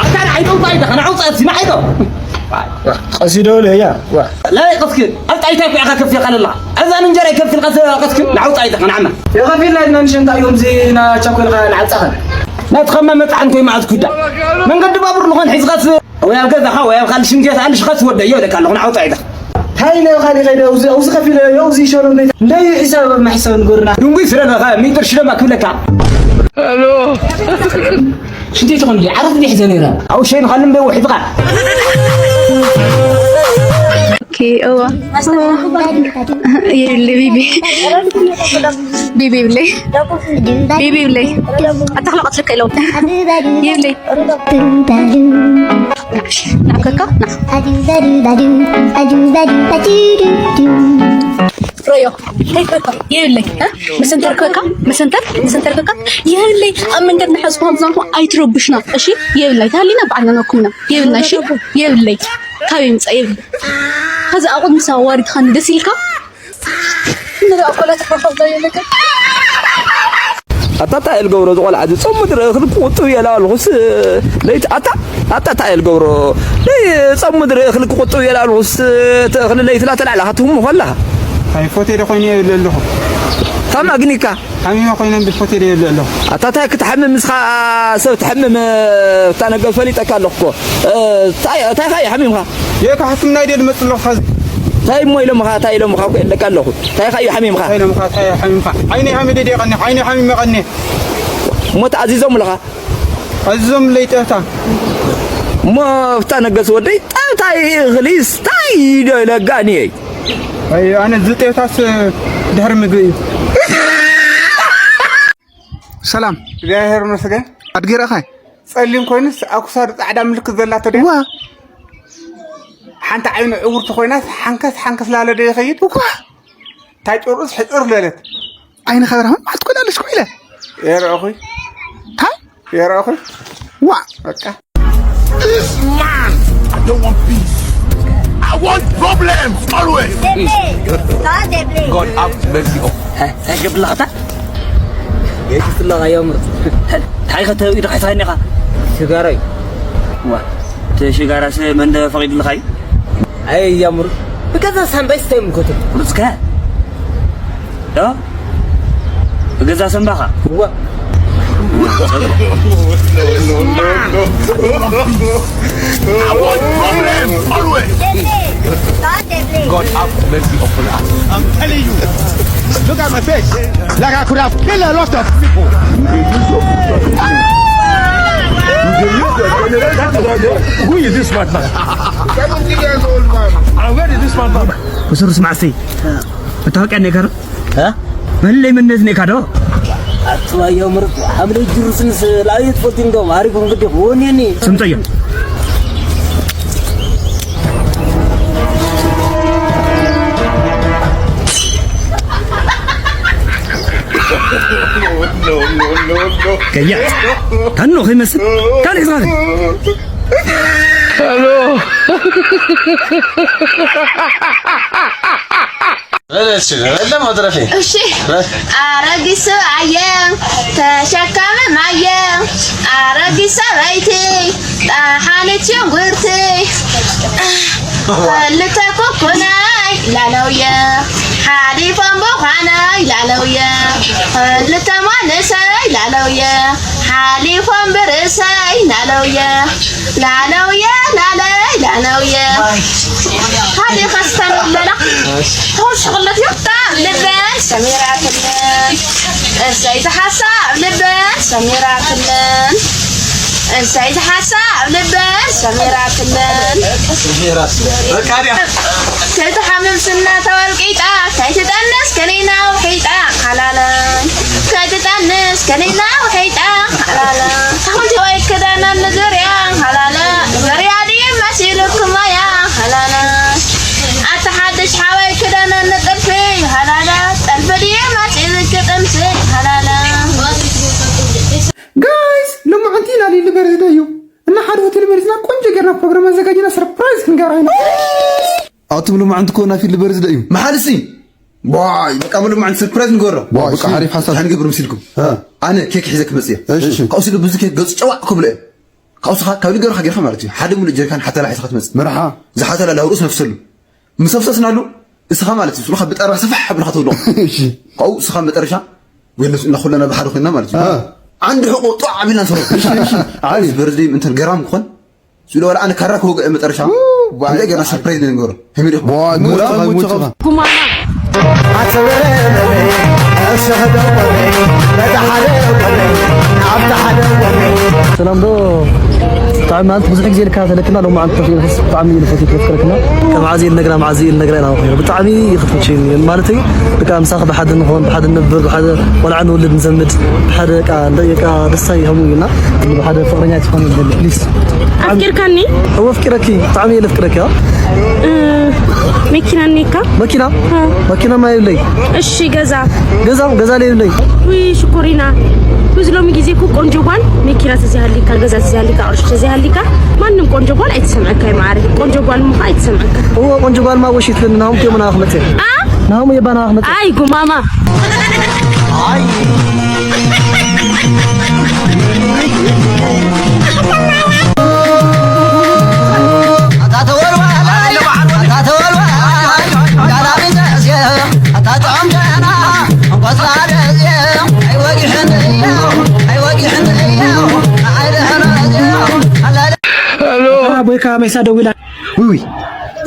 ኣታ ንዓይ ደው እንታይ ኢኻ? ንዓው ጸት ንዓይ ደው። ቀሲዶ ለያ። ዋ። لا قسك. أنت أيتك يا أخي كفي خلال الله. أذا من جرى كفي القس قسك. نعوت أيتك نعم. يا أخي في الله إن شاء الله يوم زينا شكل خلال عتقا. لا تخمم متعن كوي ما أتكدا. من قد بابر لغن حزقس. ويا كذا خا ويا خال شنجة عن شخص ودى يولك الله نعوت أيتك. هاي لو خالي غير أوزي أوزي خفي لا يوزي شورن بيت. لا يحساب ما حساب نقرنا. دونغي سرنا خا ميتر شلما كلك. ألو. شنتي تقول لي عرفني حزنيرة. أو شيء نخلم به وحدقة. ኦኬ እዋ። የብለይ ቢቢ። ቢቢ ይብለይ። ቢቢ ይብለይ። ኣታ ክለቐትልካ ኢሎም። የብለይ። ናከካ ና። ሮዮ። የብለይ። እ? መሰንተር ከካ? መሰንተር? መሰንተር ከካ? የብለይ። ኣብ መንገድ ንሓዝኩም ኣብዛንኩም ኣይትረብሹና። እሺ? የብለይ። ታሊና በዓልና ነኩምና። የብልና። እሺ? የብለይ። ካብ ይምጻእ የብለይ። ከዚ ኣቑት ምስ ኣዋሪድካኒ ደስ ኢልካ? ንሪኦ እኮ ለተፈፈው ዘይልክ። ኣታ እንታይ እየ ልገብሮ፣ እዚ ቆልዓ እዚ ጾም ምድሪ እኽሊ ክቁጥብ እየ ላበልኩስ፣ ለይቲ ኣታ፣ ኣታ እንታይ እየ ልገብሮ፣ ለይ-፣ ጾም ምድሪ እኽሊ ክቁጥብ እየ ላበልኩስ፣ እቲ እኽሊ ለይቲ ላተላዕላ ክትህሙ ከላ። ኣይ፣ ፎቴ ዶ ኮይነ እየ ዝብል ኣለኹ። ታማ ግኒካ። ሓሚመ ኮይነ እምቢ፣ ፎቴ ዶ እየ ዝብል ኣለኹ። ኣታ እንታይ ክትሓምም፣ ንስኻ ሰብ ትሕምም፣ እታ ነገር ፈሊጠካ ኣለኹ እኮ። እ፣ እንታይ፣ እንታይ ኸ እዩ ሓሚምካ? የካ ሕክምና ኢደ ዝመጽእ ኣለኹ ኸዚ። እንታይ እሞ ኢሎምኻ፣ እንታይ ኢሎምኻ እኮ የለካ ኣለኹ። እንታይ ኸ እዩ ሓሚምኻ? እንታይ ኢሎምኻ፣ እንታይ ሓሚምኻ? ዓይነይ ሓሚደ ድየ ቀኒ፣ ዓይነይ ሓሚመ ቀኒ። እሞ ተኣዚዞም ኣለኻ? ኣዚዞም ለይ ጠብታ። እሞ ፍታ ነገስ ወደይ፣ ጠብታ እኽሊስ፣ እንታይ ዶ ኢለጋኒ እየ? ኣይ፣ ኣነ እዚ ጤብታስ ድሕሪ ምግቢ እዩ። ሰላም። እግዚኣብሔር ይመስገን። ኣድጊ ረኣኻይ? ጸሊም ኮይኑስ ኣብ ክሳዱ ጻዕዳ ምልክት ዘላቶ ድያ? ዋ። ሓንቲ ዓይኑ ዕውርቲ ኮይናስ ሓንከስ ሓንከስ ላለ ዶ ይኸይድ? ዋ። እንታይ ጭርኡስ ሕጽር ለለት። ዓይንኻ በርሃን መዓት ኮይና ኣለሽ ኮይለ። የረእኹይ። እንታይ? የረእኹይ። ዋ። በቃ። This man, I don't want peace. I want problems always. God have mercy on. ታይ ገብላታ? የትስለኻ የምር። ታይ ከተው ኢድኻ ሒዝካኒኻ? ሽጋራይ። ዋ፣ እቲ ሽጋራስ መን ፈቒዱልኻ እዩ? ኣይ የምር። ብገዛ ሳምባይ ስታይ ምኮተ። ቁርጽከ? ዶ? ብገዛ ሳምባኻ? ዋ። I want problems always. God have mercy upon us. I'm telling you. Look at my face. Like I could have killed a lot of people. Who is this madman? Seventy years old man. And where is this madman? ብስሩስ ማዕሲ መታወቂያ ኔካ ዶ? እ? መለይ መንነት ኔካ ዶ? ኣትዋዮ ምርጥ ሓምለ ጅሩስንስ ላዩ ትፈልቲ እንዶ ማሪኩም ግዲ ወኔኒ። ስምጠዮ። No, no, no, no, no. ከያ ታኖ ከይመስል ካልእ ዝባለ። Hello. በል እስኪ፣ በል መድረፌ። እሺ። በል። ኣረጊት ሰብኣየ ተሸካሚ ማየ፣ ኣረጊት ሰበይቲ ጠሓኒት ሽንጉርቲ። ክልተ ኩኩናይ ላለውየ፣ ሓሊፎም ብዃናይ ላለውየ። ክልተ ማንሰይ ላለውየ፣ ሓሊፎም ብርእሰይ ላለውየ። ላለውየ ላለይ ላለውየ። ሓደ ከስተን በላ። ተወሽቕለት ይወጣ ልበን ሰሚራትለን። እሰይ ዝሓሳብ ልበን ሰሚራትለን። እሰይ ዝሓሳብ ልበን ሰሚራትለን። በቃ ድያ። ከይትሓምም ስና ተወልቂጣ፣ ከይትጠንስ ከኒና ውሒጣ ሓላለ። ከይትጠንስ ከኒና ውሒጣ ሓላለ። ታኹንቲ ወይ ክዳና ንዙርያ ሓላለ። ዙርያ ድዩ መሲሉኩም ማያ ሓላለ። ኣታ ሓድሽ ሓወይ ክዳና ንጥልፊ ሓላለ። ጥልፊ ድዩ መሲሉኪ ጥንሲ ሓላለ። ጋይስ፣ ሎማዓንቲ ኢና ሊሊ በርዝደ እዩ እና ሓደ ሆቴል መሪዝና ቆንጆ ጌርና ፕሮግራም ኣዘጋጅና ሰርፕራይዝ ክንገብራ ኢና። ኣቱም ሎማዓንቲ እኮ ናይ ፊል በርዝደ እዩ። መሓልሲ ዋይ በቃ ምሉ ማዕን ሰርፕራይዝ ንገሮ። ዋይ በቃ ሓሪፍ ሓሳብ። እንታይ ንገብር ምስልኩም? ኣነ ኬክ ሒዘ ክመጽእ እየ። እሺ። ካብኡ ስለ ብዙ ኬክ ገጹ ጨዋዕ ክብሎ እየ። ካብኡ ስኻ ካብ ልገርካ ጌርካ ማለት እዩ። ሓደ ሙሉእ ጀሪካን ሓተላ ሒዝካ ትመጽእ። መርሓ። ዝሓተላ ላብ ርእሱ ነፍሰሉ። ምስ ኣፍሰስናሉ እስኻ ማለት እዩ። ስሉኻ ብጠረባ ሰፋሕ ብልካ ትብሎ። እሺ። ካብኡ እስኻ መጠረሻ ወይ ነሱ እና ኩለና ብሓደ ኮይና ማለት እዩ። ዓንዲ ሕቆ ጧዕ ኣቢልና ንሰሮ። እሺ፣ እሺ። ዓይ በርዝደይ እንትን ገራም ክኾን ስለ ወላ ኣነ ካራ ክወግዕ መጠረሻ። ው፣ ባይ። እንታይ ገና ሰርፕራይዝ ንገሮ። ሄሚሪ። ዋይ፣ ሙሉ ሙሉ ሙሉ ሙሉ ሙሉ። ጉማማ ኣተበረበረ፣ እሰኸደው በረ፣ በታ ሓደ በረ፣ ኣብታ ሓደ በረ። ሰላም ዶ? ብጣዕሚ ማለት ብዙሕ ግዜ ኢልካ ተለክና፣ ሎማዓንቲ ኮፍ ኢልካስ ብጣዕሚ እዩ ልፈትየኪ፣ የፍቅረክና። ካብ መዓዝ ኢለ ነግራ፣ መዓዝ ኢለ ነግራ ኢና ኮይና። ብጣዕሚ ይኽፍችኒ ማለት እዩ። በቃ ምሳኺ ብሓደ ንኾን፣ ብሓደ ንነብር፣ ብሓደ ቆልዓ ንወልድ፣ ንዘምድ፣ ብሓደ በቃ እንደ በቃ ደስታ ይኸሙ እና ብሓደ ፍቅረኛ ትኾን ይደሊ ፕሊዝ። ኣፍቂርካኒ? እወ ኣፍቂረኪ፣ ብጣዕሚ እየ ለፍቅረኪ። እ፣ መኪና እኒካ? መኪና? እ። መኪና ማ የብለይ። እሺ፣ ገዛ? ገዛ፣ ገዛ ለይ የብለይ። ውይ ሽኮሪና፣ ብዙ ሎሚ ግዜ እኮ ቆንጆ ጓል መኪና ተዘይሃሊካ፣ ገዛ ተዘይሃሊካ፣ ቅርሺ ተዘይሃሊካ፣ ማንም ቆንጆ ጓል ኣይትሰምዐካ እዩ ማዓረይ። ቆንጆ ጓል ምዃ ኣይትሰምዐካ። እወ ቆንጆ ጓል ማ ወሺት ልን ናሁም ቴሞ ናኽ መተ። አ? ናሁም የባ ናኽ መተ። ኣይ ጉማማ። ኣቦይካ መይሳ ደዊላ። ውይ፣ ውይ።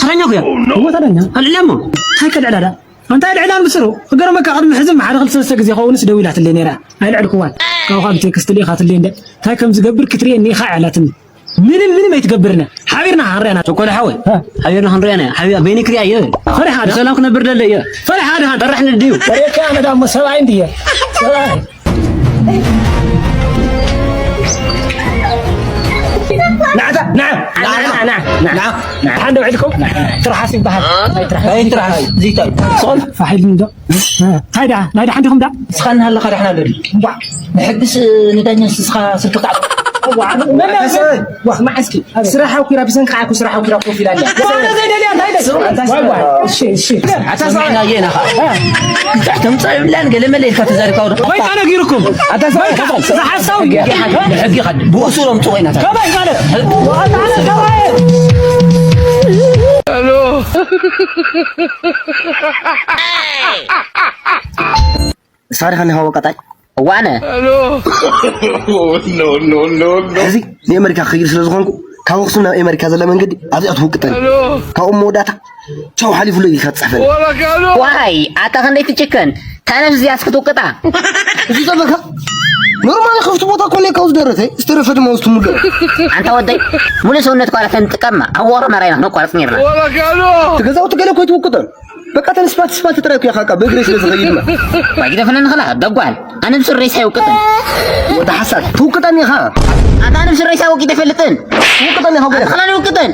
ተረኛ ኩያ። እሞ ተረኛ። ኣልዕላ እሞ። እንታይ ከልዕላ ዳ? እንታይ ልዕላን ብስሩ? ክገርመካ ቅድሚ ሕዚ ሓደ ክልተ ሰለስተ ግዜ ከውንስ ደዊላትለይ ነይራ። ኣይልዕልክዋን። ካብኡ ካብ ቴክስት ልኢኻትለይ እንደ እንታይ ከም ዝገብር ክትርእየኒ ኢኻ ኣላትኒ። ምንም ምንም ኣይትገብርና። ሓቢርና ክንሪኣና። ቸኮለ ሓወይ፣ እ። ሓቢርና ክንሪኣና። ሓቢር በይኒ ክሪኣ እየ። ፈሪሓ ዳ? ብሰላም ክነብር ደለ እየ። ፈሪሓ ዳ? ጠራሕ ንድዩ። ወሬካ ኣነ ዳሞ ሰብኣይ እንድየ። ሰብኣይ። ናዕታ፣ ና፣ ና፣ ና፣ ና፣ ና፣ ና። ሓንደ ውዒልኩም? ትርሓስ ይበሃል። ናይ ትርሓስ። ናይ ትርሓስ። ዚታይ። ፋሒል እንዶ። እንታይ ደኣ? ናይ ደሓን ዲኹም ደኣ? ንስኻ እናሃለኻ ደሓን ኣሎ ድዩ? እምቧ። ንሕግስ ንዳኛ ንስኻ ስልኪ ክዓብ። እዋ፣ መን ኣታ ሰበይ? ዋ፣ መዓስኪ? ስራሕ ኣውኪራ ብሰንኪ ዓርኩ ስራሕ ኣውኪራ ኮፍ ኢላ ኣላ። ዋና ዘይደልያ እንታይ ደስ? ኣታ ዋይ፣ ዋይ። ሰበይ። እሺ፣ እሺ። ኣታ ሰበይ። ሰሚዕና እየ ኢና ኸዓ። እ። ትሕቲ ምጻእ ይብላን ገለ መለ ኢልካ ተዛሪብካ ወደ። ወይ ኣነ ጊርኩም። ኣታ ሰበይ። በቃ፣ ዝሓሳው እዩ። ሕጊ ይኸድ፣ ብእሱሮም ጥቑ ኢና። ከመይ ማለት? ዋና ሰበይ። ሄሎ። ሳሪ ኸኒ ኸው ቀጣይ። ዋነ። ኖ፣ ኖ፣ ኖ፣ ኖ። እዚ ንኣመሪካ ክይድ ስለ ዝኾንኩ፣ ካብ ኣኽሱም ናብ ኣመሪካ ዘላ መንገዲ ኣብዚኣ ትውቅጠኒ። ሄሎ። ካብኡ መወዳእታ፣ ቻው ሓሊፉ ኣሎ ኢልካ ትጽሕፈኒ። ወላ ካሎ። ዋይ፣ ኣታ ክንደይ ትጭከን? እታ ነብሲ እዚኣስ ክትውቅጣ? እዚ ጸበካ? ኖርማል ክፍቲ ቦታ እኮ እኔ ካብዚ ደረተይ፣ ዝተረፈ ድማ ውስጥ ሙሉ። ኣንታ ወደይ፣ ሙሉእ ሰውነትካ ዋላ ተንጥቀማ፣ ኣብ ወረ መራይና ክነቋርጽ ነይርና። ወላ ካሎ። እቲ ገዛውቲ ገለ እኮ ኣይትውቅጠን። በቃ ተን ስፓልት ስፓልት ጥራይ እኮ ኢኻ፣ በእግረይ ስለ ዝኸይድ ማ። ባይ ግደፈለኒ ኸላ፣ ደጓል። ኣነ ብስረይስ ኣይውቅጥን። ወዲ ሓሳድ፣ ትውቅጠኒ ኢኻ። ኣታ ኣነ ብስረይስ ኣይወቂጠ ይፈልጥን። ትውቅጠኒ ኢኻ፣ ኣታ ጎረቤት። ኸላ ይውቅጥን።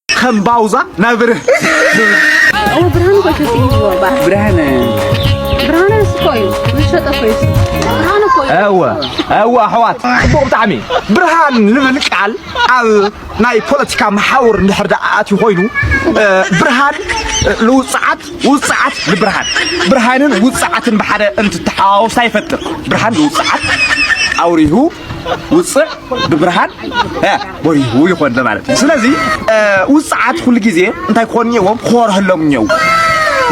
ከም ባውዛ ናብርህ። ኣዎ፣ ብርሃን እኮ ከፊት ይወባ። ብርሃን። ብርሃን እኮ እዩ። ዝሸጠ እኮ እዩ። ብርሃን እኮ እዩ። እወ፣ እወ፣ ኣሕዋት፣ ጽቡቕ ብጣዕሚ። ብርሃን ልብል ቃል ኣብ ናይ ፖለቲካ መሓውር እንድሕር ደኣ ኣትዩ ኮይኑ፣ እ፣ ብርሃን፣ እ፣ ንውጽዓት፣ ውጽዓት ንብርሃን፣ ብርሃንን ውጽዓትን ብሓደ እንትተሓዋወስ እንታይ ይፈጥር? ብርሃን ንውጽዓት ኣውሪሁ፣ ውጽዕ ብብርሃን፣ እ፣ ወሪሁ ይኾን ለማለት እዩ። ስለዚ፣ እ፣ ውጽዓት ኩሉ ግዜ እንታይ ክኾኑ እኒአዎም? ክወርህሎም እኒአው።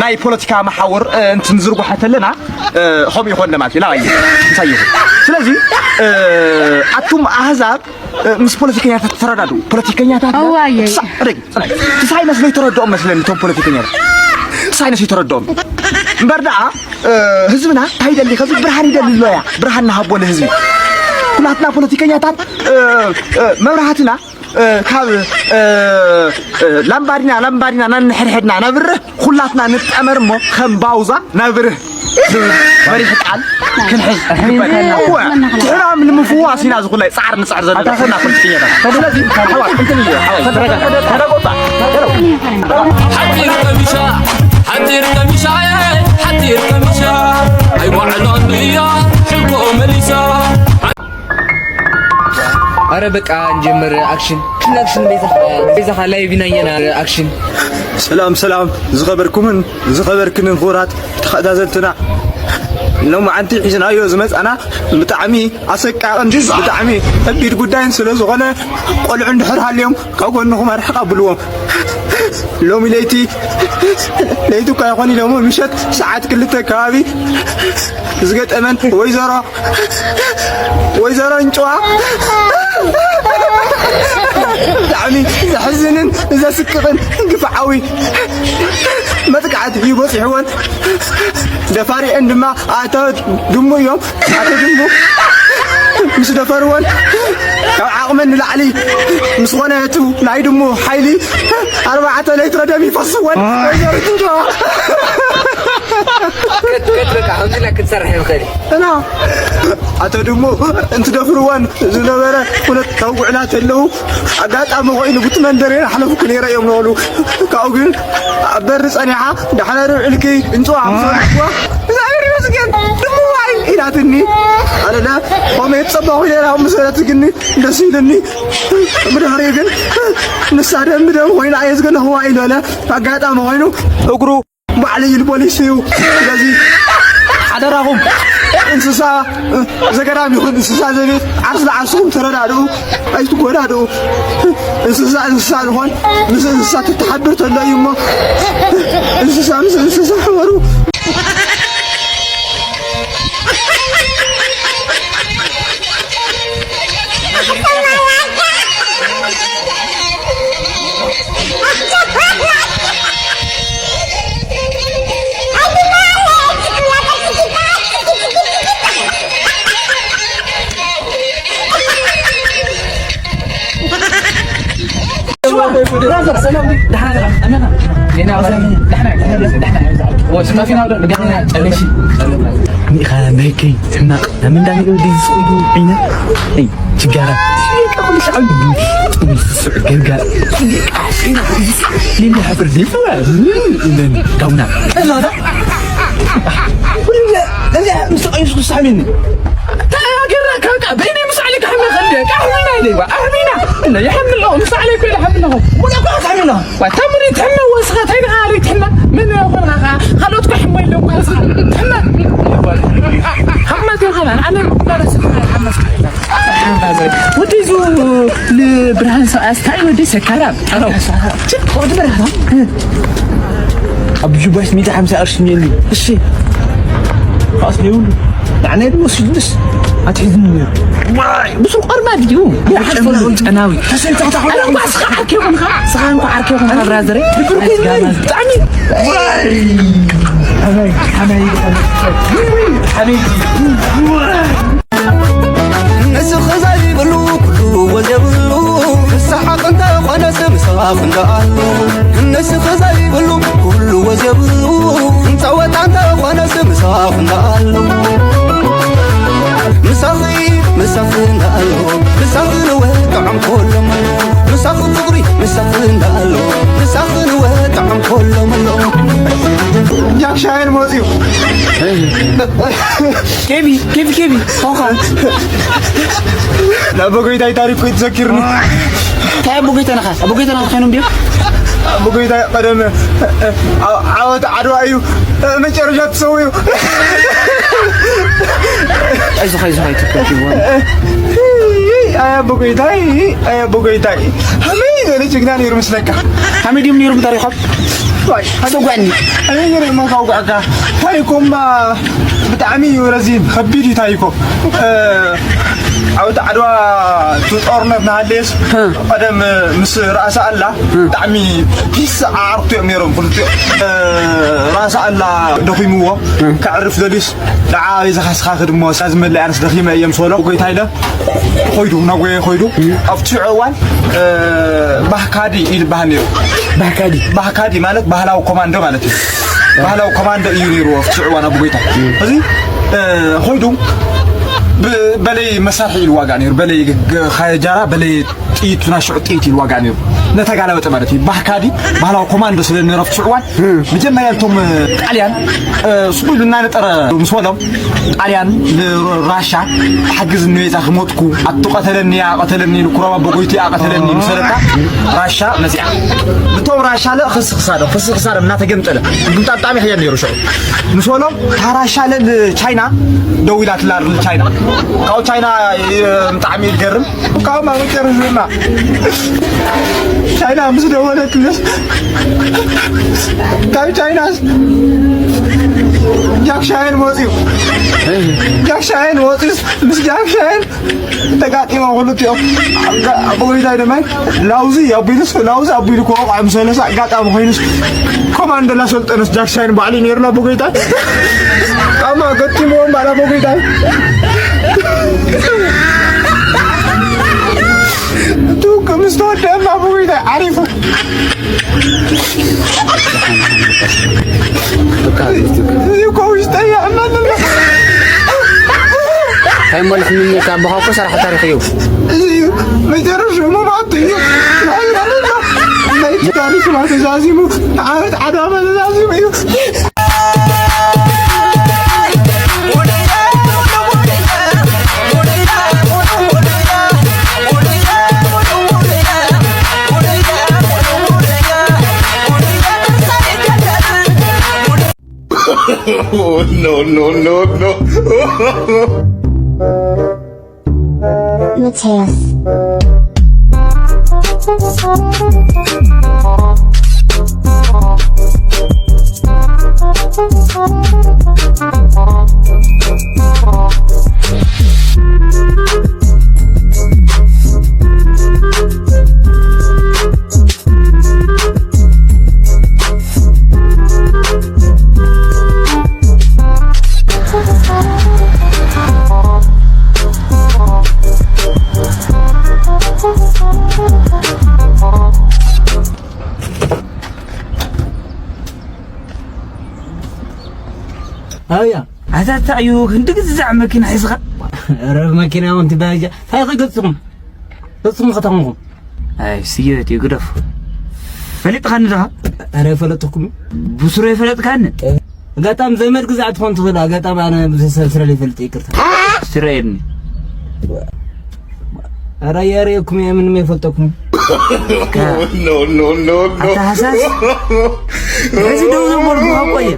ናይ ፖለቲካ መሓውር፣ እ፣ እንትን ዝርጓሐ ተለና፣ እ፣ ኸም ይኾን ለማለት እዩ። ላባየ፣ እንታይ ይኹን። ስለዚ፣ እ፣ ኣቱም ኣህዛብ እ፣ ምስ ፖለቲከኛታት ተረዳድኡ። ፖለቲከኛታት እዋየ። ትሳ-፣ ረጊ፣ ጽናይ። ትሳይነስ ዘይተረድኦም መስለኒ፣ እቶም ፖለቲከኛታት። ትሳይነስ ዘይተረድኦም። እምበር ደኣ ህዝብና እንታይ ይደሊ ከዚ ብርሃን ይደሊ ኣሎ እያ። ብርሃን ንሃቦ ንህዝቢ። ኩላትና ፖለቲከኛታት መብራህትና ካብ ላምባዲና ላምባዲና ናንሕድሕድና ነብርህ። ኩላትና ንጠመር እሞ ከም ባውዛ ነብርህ። መሪሕ ቃል ክንሕዝ ይግባእ። እወ፣ ትሕራም ንምፍዋስ ኢና ዝኹላይ ጻዕር ንጽዕር ዘለና ኩና ፖለቲከኛታት። ስለዚ ኣሕዋት እንትን እዩ ኣሕዋት ተረጋጋ። ተረጋጋ። ሓጺር ቀሚሻ ሓጺር ቀሚሻ ሓጺር ቀሚሻ ኣይዋዕሎን እያ ሕልኮ መሊሳ። ኣረ በቃ እንጀምር። ኣክሽን ክን ኣክሽን ቤዛኻ ቤዛኻ ላይቭ ኢና እየና። ኣክሽን። ሰላም ሰላም ዝኸበርኩምን ዝኸበርክንን ክቡራት ተኸታተልትና፣ ሎማዓንቲ ሒዝናዮ ዝመጻና ብጣዕሚ ኣሰቃቕን ብጣዕሚ ከቢድ ጉዳይን ስለ ዝኾነ፣ ቆልዑ እንድሕር ሃልዮም ካብ ጎንኹም ኣርሕቕ ኣብልዎም። ሎሚ ለይቲ ለይቲ እኳ ይኾን ኢሎሞ ምሸት ሰዓት ክልተ ከባቢ ዝገጠመን ወይዘሮ ወይዘሮ እንጭዋ ብጣዕሚ ዘሕዝንን ዘስቅቕን ግፍዓዊ መጥቃዕቲ እዩ በፂሕወን። ደፋሪዐን ድማ ኣቶ ድሙ እዮም። ኣቶ ድሙ ምስ ደፈርወን ካብ ዓቕመን ንላዕሊ ምስ ኾነ እቲ ናይ ድሙ ሓይሊ ኣርባዕተ ሌትሮ ደም ይፈስወን። ወይዘሮ እንጭዋ ከት ከት በቃ ከምዚ ኢልና ክንሰርሕ ንኽእል ኢና። ኣቶ ድሙ እንትደፍርወን ዝነበረ ኩነት ተውዕላ ተለዉ ኣጋጣሚ ኮይኑ ብቲ መንደር ሓለፍኩ ነይረ እዮም ዝበሉ። ካብኡ ግን ኣብ በሪ ጸኒሓ ዳሕና ርብዒ ልኪ እንጽዋ ምስ በልኩዋ እግዚኣብሔር ይመስገን ድሙዋይ ኢላትኒ። ኣነለ ኮሜት ጸባኹ ኢለ ምስ በለት ግን ደስ ኢልኒ። ብድሕሪኡ ግን ንሳ ደም ብደም ኮይና እየ ዝገለኽዋ ኢሉ በለ። ኣጋጣሚ ኮይኑ እግሩ ባዕለይ ፖሊስ እዩ። ስለዚ ሓደራኹም እንስሳ ዘገዳም ይኹን እንስሳ ዘቤት ዓርሲ ንዓርስኹም ተረዳድኡ፣ ኣይትጎዳድኡ። እንስሳ እንስሳ ዝኾን ምስ እንስሳ ትተሓብር ተሎ እዩ እሞ እንስሳ ምስ እንስሳ ሕበሩ። ችጋራ ሊሊ ሓፍር ዘይፈራ ዳውና እዚኣ ምስ ተቐይስኩ ሳዕቤኒ ተናገርና ካብ ቃ በይነይ ምስ ዓለካ ሕመ ከልደ ቃ ሕሚና ኢለይዋ ኣሕሚና እና ይሓምል ኣለኹ ምስ ዓለይ ኮይለ ሓምል ኣለኹ ወላ እኳ ትሕምል ኣለኹ ዋ ታምሪ ትሕመ ወስኻ ታይ ደኻ ኣለይ ትሕመ ምን ኾንኻ ኸዓ ካልኦት እኳ ሕሞ ኢለ እኳ ወስኻ ትሕመ ሓማት ኢኻ ኣነ ሓመት ወዲ ዙ ልብርሃን ሰብኣስ ታይ ወዲ ሰካራም ወዲ ብርሃን ኣብ ጁባሽ ሚእቲ ሓምሳ ቅርሺ እኒአኒ። እሺ። ኻስ ይብሉ። ንዓና ድማ ስድስ ኣትሒዝኒ ነይሩ። ዋይ፣ ብሱር ቆርማ ድዩ? ይሓልፈሉ ጨናዊ። ተሰይታ ታሑላ። ኣነ እኳ ስኻ ዓርኪ ይኹንኻ። ስኻ እንኳ ዓርኪ ይኹንኻ ብራዘረይ። ብርኩ ብጣዕሚ። ዋይ። ሓመይ፣ ሓመይ፣ ሓመይ። ንስኺ ዘይብሉ ኩሉ ወዝ የብሉ፣ ክሰሓቕ እንተኾነስ ምሳኽ እንዳ ኣሎ። ንስኺ ዘይብሉ ኩሉ ወዝ የብሉ፣ ጸወታ እንተኾነስ ምሳኽ እንዳ ኣሎ። ምሳኺ፣ ምሳኺ እንዳ ኣሎ፣ ምሳኺ ንወጥዖም ኩሎም ኣሎ። ምሳኺ ፍቕሪ፣ ምሳኺ እንዳ ኣሎ፣ ምሳኺ ንወጥዖም ኩሎም ኣሎ። ጃክ ሻይን መፂኡ። ኬቢ፣ ኬቢ፣ ኬቢ፣ ሆኻ። ንኣቦ ጎይታይ ታሪክ እኮ እዩ ተዘኪርኒ። እንታይ ኣቦ ጎይታናኻ? ኣቦ ጎይታናኻ ኮይኖም ድዮም? ኣቦ ጎይታይ ቀደም፣ ዓ-፣ ዓወት ዓድዋ እዩ፣ መጨረሻ ተሰውዩ። ኣይዞኻ፣ ኣይዞኻ፣ ኣይትከፍ ይብሉ። ኣይ ኣቦ ጎይታይ፣ ኣይ ኣቦ ጎይታይ። ከመይ ዝበለ ጅግና ነይሩ ምስለካ። ከመይ ድዮም ነይሮም ታሪኾም? ዋይ፣ ኣሰጓኒ። ኣይ፣ ነይሩ እሞ ካውጋዕካ። ታሪኮማ ብጣዕሚ እዩ ረዚን፣ ከቢድ እዩ ታሪኮ። እ፣ ዓወት ዓድዋ፣ እቲ ጦርነት እናሃለየስ፣ ቀደም ምስ ራእሲ ኣላ ብጣዕሚ ፒስ ዓርኩ እዮም ነይሮም ክልቲኦም። ራእሲ ኣላ ደኺምዎ፣ ከዕርፍ ደልዩስ፣ ንዓ ይዘኻስኻ ክድሞ ሳዝመለ ኣነስ ደኺመ እዮም ስበሎ ጎይታ ኢለ ኾይዱ፣ ናጎየ ኾይዱ። ኣብቲ ሽዑ እዋን ባህካዲ ይልበሃል ነይሩ። ባህካዲ? ባህካዲ ማለት ባህላዊ ኮማንዶ ማለት እዩ። ባህላዊ ኮማንዶ እዩ ነይሩ ኣብቲ ሽዑ እዋን ኣቦ ጎይታ። እዚ ኾይዱ፣ በለይ መሳርሒ ኢሉ ዋጋ ነይሩ። በለይ ጃራ፣ በለይ ጥይት፣ ናይ ሽዑ ጥይት ኢሉ ዋጋ ነይሩ። ነተጋላበጠ ማለት እዩ። ባህካዲ ባህላዊ ኮማንዶ ስለ ነይሩ ኣብቲ ሽዑ እዋን፣ መጀመርያ እቶም ጣልያን ስቑ ኢሉ እናነጠረ ምስ በሎም፣ ጣልያን ንራሻ ሓግዝ ንቤዛ ክሞትኩ፣ ኣቱ ቀተለኒ፣ ያ ቀተለኒ፣ ንኩራባ በጎይቲ፣ ያ ቀተለኒ ምስ በለካ፣ ራሻ መፅያ። ብቶም ራሻ ለ ክስክሳዶ ክስክሳዶ እናተገምጠለ፣ ግምጣ ብጣዕሚ ሕየን ነይሩ ሽዑ። ምስ በሎም፣ ታራሻለ ንቻይና ደው ኢላትላ፣ ንቻይና። ካብኡ ቻይና ብጣዕሚ ይገርም። ካብኡ መጨረሻ ቻይና ምስ ደወለትለስ፣ ካብ ቻይናስ ጃክሻየን ወፂኡ። ጃክሻየን ወፂኡስ ምስ ጃክሻየን ተጋጢሞ ክልቲኦም። ኣቦ ጎይታይ ድማ ላውዚ ኣቢሉስ፣ ላውዚ ኣቢሉ ክወቕዖም ሰለሳ ኣጋጣሚ ኮይኑስ፣ ኮማንዶ ላሰልጠነስ ጃክሻይን ባዕሉ ነይሩ ኣቦ ጎይታይ። ኣማ ገጢምዎም ባል ኣቦ ጎይታይ። ቱክ ምስ ተወደአም ኣቦ ጎይታይ ዓሪፉ። እዚ እኮ ውሽጠይ ይሕመኒ ኣሎ። እንታይ ማለት ምንካ ኣቦኻ እኮ ሰራሕ ታሪኽ እዩ። እዚ እዩ መጨረሻ መማቱ እዩ። ናይ ታሪኽና ተዛዚሙ፣ ዓመት ዓዳመ ተዛዚሙ እዩ። No, no, no, no. Mateus. ኣያ ኣታ እንታይ እዩ ክንዲ ግዛዕ መኪና ሒዝኻ? ኧረ መኪና እውን ትበሃጃ። እንታይ ገጽኹም? ገጽኹም ከተምኹም? ኣይ ስየት እዩ ግደፍ። ፈሊጥኻኒ ዶ? ኧረ ኣይፈለጥኩምን። ብስሩ ኣይፈለጥካኒ? ኣጋጣሚ ዘመድ ግዛዕ ትኾን ትኽእል። ኣጋጣሚ ኣነ ብሰብ ስለ ዘይፈልጥ ይቅርታ። እስቲ ረኣየኒ። ኧረ የርእየኩም እየ፣ ምንም ኣይፈልጠኩም። No, no, no, no. ኣታ ሃሳስ። እዚ ደው ዘበልኩ ካብ ቆየ።